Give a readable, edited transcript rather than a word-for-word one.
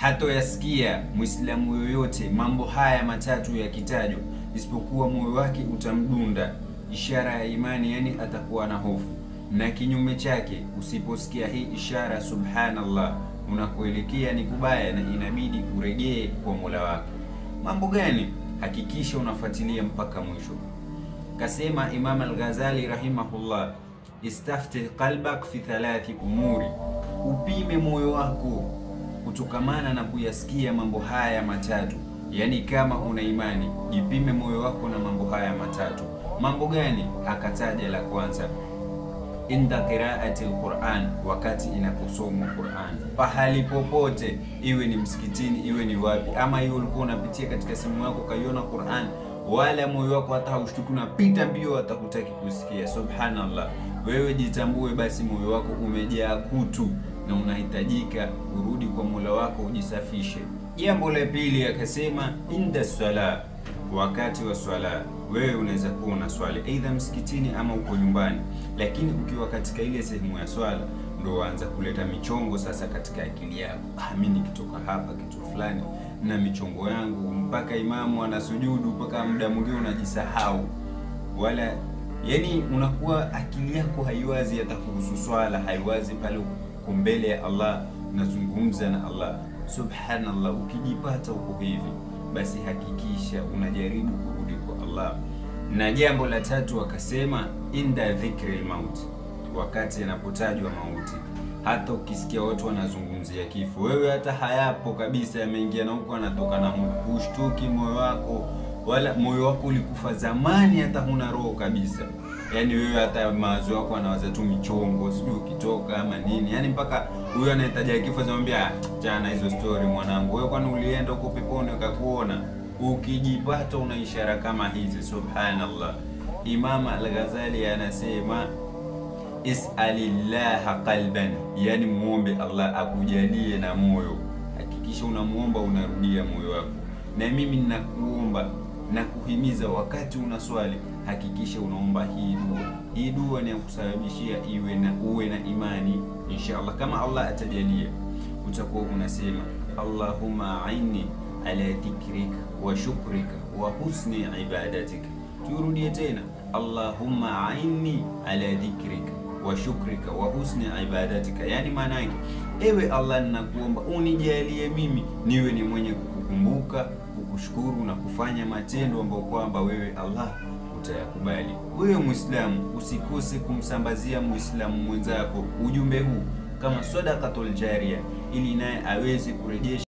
Hatoyasikia Muislamu yoyote mambo haya matatu yakitajwa isipokuwa moyo wake utamdunda, ishara ya imani, yani atakuwa na hofu. Na kinyume chake, usiposikia hii ishara, subhanallah, unakoelekea ni kubaya na inabidi urejee kwa Mola wako. Mambo gani? Hakikisha unafuatilia mpaka mwisho. Kasema Imam Al-Ghazali rahimahullah, istaftih qalbak fi thalathi umuri, upime moyo wako kutokamana na kuyasikia mambo haya matatu. Yani kama una imani, jipime moyo wako na mambo haya matatu. Mambo gani? Akataja la kwanza, inda qiraati al-Quran, wakati inaposomwa Quran, pahali popote, iwe ni msikitini, iwe ni wapi, ama iwe ulikuwa unapitia katika simu yako kaiona Quran, wala moyo wako hata haushtuki, unapita mbio, hata hutaki kusikia. Subhanallah, wewe jitambue basi moyo wako umejaa kutu na unahitajika urudi kwa Mola wako ujisafishe. Jambo la pili akasema, inda sala, wakati wa swala. Wewe unaweza kuwa unaswali aidha msikitini ama uko nyumbani, lakini ukiwa katika ile sehemu ya swala ndio waanza kuleta michongo sasa katika akili yako. Mimi nikitoka hapa kitu fulani na michongo yangu, mpaka imamu anasujudu, mpaka muda mwingine unajisahau, wala yani unakuwa akili yako haiwazi hata kuhusu swala, haiwazi pale uko mbele ya Allah, unazungumza na Allah. Subhanallah, ukijipata uko hivi, basi hakikisha unajaribu kurudi kwa Allah. Na jambo la tatu akasema, inda dhikri al-maut, wakati yanapotajwa mauti. Hata ukisikia watu wanazungumzia kifo, wewe hata hayapo kabisa, yameingia na huko anatoka na huko, ushtuki moyo wako, wala moyo wako ulikufa zamani, hata huna roho kabisa. Yani wewe hata mawazo yako anawaza tu michongo, sijui ukitoka ama nini. Yani mpaka huyo anayetaja kifo anamwambia, chana hizo story mwanangu, wewe kwani ulienda huko peponi ukakuona? Ukijipata una ishara kama hizi, subhanallah. Imam Al-Ghazali anasema, is'alillaha qalban, yani muombe Allah akujalie na moyo. Hakikisha unamuomba, unarudia moyo wako. Na mimi ninakuomba na kuhimiza, wakati unaswali hakikisha unaomba hii dua. Hii dua ni ya kusababishia iwe na uwe na imani inshallah, kama Allah atajalia. Utakuwa unasema, Allahumma aini ala dhikrika wa shukrika wa husni ibadatika. Turudie tena, Allahumma aini ala dhikrika wa shukrika wa husni ibadatika. Yani maana yake, ewe Allah, ninakuomba unijalie mimi niwe ni mwenye kukukumbuka, kukushukuru na kufanya matendo ambayo kwamba wewe Allah utayakubali. Wewe Muislamu, usikose kumsambazia Muislamu mwenzako ujumbe huu kama sadaqatul jariya, ili naye aweze kurejesha